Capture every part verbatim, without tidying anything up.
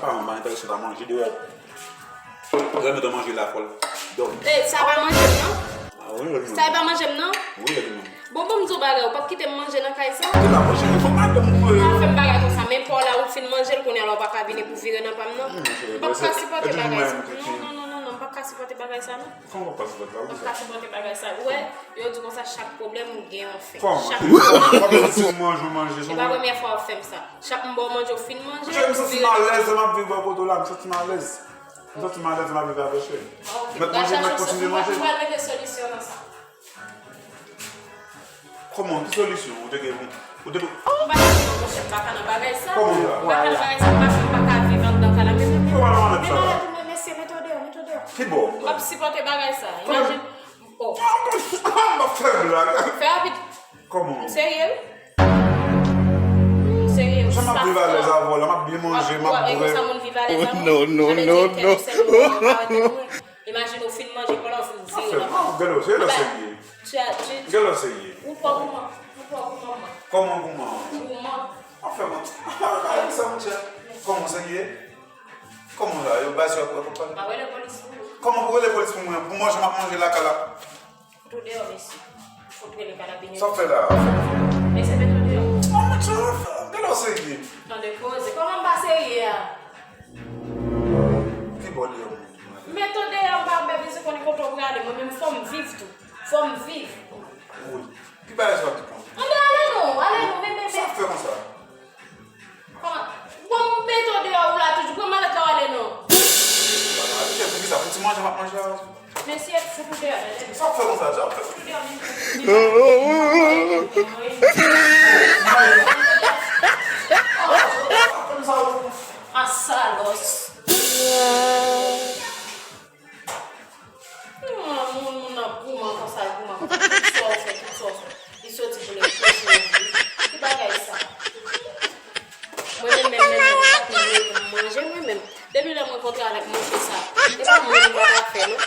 Paran m pa enterese nan manje deyò. Lè m mete manje la fò l dòmi. Ey, sa pa manje m non. Ah wi, wi. Sa e pa manje m non. Wi, wi. Bon, bon, m di w bagay, ou p ap kite m manje nan kay sa? Ou pa manje, ou pa madanm mwen. Pa fè m bagay konsa, men pa w la ou fin manje l, kounye a la ou pa ka vini pou vire nan pa m non. M pa ka sipòte bagay sa. Non, non, non, non, non, m pa ka sipòte bagay sa non. Kòman w pa sipòte bagay sa? M pa ka sipòte bagay sa. Ou wè, yo di konsa chak pwoblèm gen yon fen. Kòman? Chak pwoblèm. W ap di si w manje, w manje, se pa premyè fwa w ap fè m sa. Chak m ba w manje, w fin manje. Cheri, m santi m alèz lè m ap viv bò kote w la, m santi m alèz. M santi m alèz lè m ap viv avè w, cheri. Mèt manje, mèt kontinye manje. Mwen mete solisyon nan sa. Kòman? Ki solisyon ou te gen pou, ou te pou... Ou pa nan, monchè, m pa ka nan bagay sa. Kòman sa? M pa ka nan bagay sa, m pa, m pa ka viv anndan kay la. Men, men, men, men, mesye, mete w deyò, mete w deyò. Ki bò? M p ap sipòte bagay sa. Imajine, oh. M ap fè blag. Fè rapid. Kòman? M serye wi. M serye wi. Jan m ap viv alèz avè w la, m ap byen manje, m ap bwè. Imajine w fin manje pandan w vin vire nan pa w. Gade w, se lè w serye. Ou pa gouman, ou pa gouman. Kòman gouman? Gouman. Anfen, mwen, sa, monchè. Kòman w serye? Kòman la? Yo bay sou apre pou pale. Pa rele polis pou ou. Kòman pou rele polis pou mwen? Pou manje m ap manje lakay la. Fout ou deyò, mesye. Fout rele karabinye. Sa w fè la? Mesye, mete w deyò. Oh, monchè, gade w serye. Tande koze. Kòman m pa serye a? Ki bò deyò m? Mete w deyò, m pa bezwen konnen kote w prale. Mwen menm, fò m viv tou. Fò m viv. Wi. Ki bagay sa w ap di konsa? Anben, ale non, ale non, men, men, men. Sa w ap fè konsa? Kòman? Bon, m mete w deyò, ou la toujou. Pran malèt la, w ale non. Chèf, poukisa? Pou ti manje m ap manje a? Mesye, fout ou deyò, tande. Sa w ap fè konsa, sa w ap fè? Fout ou deyò, men. Asalòs. Moun, moun nan gouman konsa, l gouman konsa. Tout sa w fè, tout sa w fè. Li soti pou l enpòte w. Ki bagay sa? Mwen menm, menm, menm, menm, m pa t vle pou m manje, mwen menm. Depi lè m rankontre avèk monchè sa, e pa mwen m pa ka fè, non.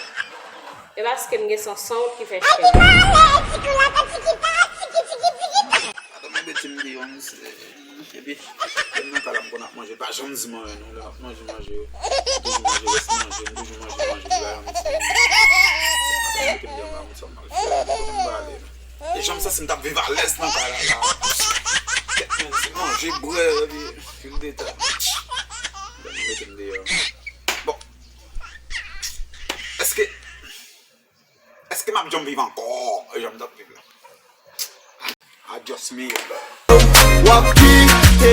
E paske m gen san, san wont ki fè chè. Adan mwen mete m deyò, misye. Epi, lè m nan kay la, m konn ap manje. Pa janm di m anyen, non. Lè m ap manje, manje, m toujou manje rès manje, m toujou manje, manje, m la, m di, madanm mete m deyò, m pa konn sa m al fè, kote m prale. E jan m santi m t ap viv alèz nan kay la, la. Kèt, men, se manje, bwè, epi fil de tan. Lè m mete m deyò. Bon. Èske, èske m ap janm viv ankò jan m t ap viv la? Adios, mi. W ap kite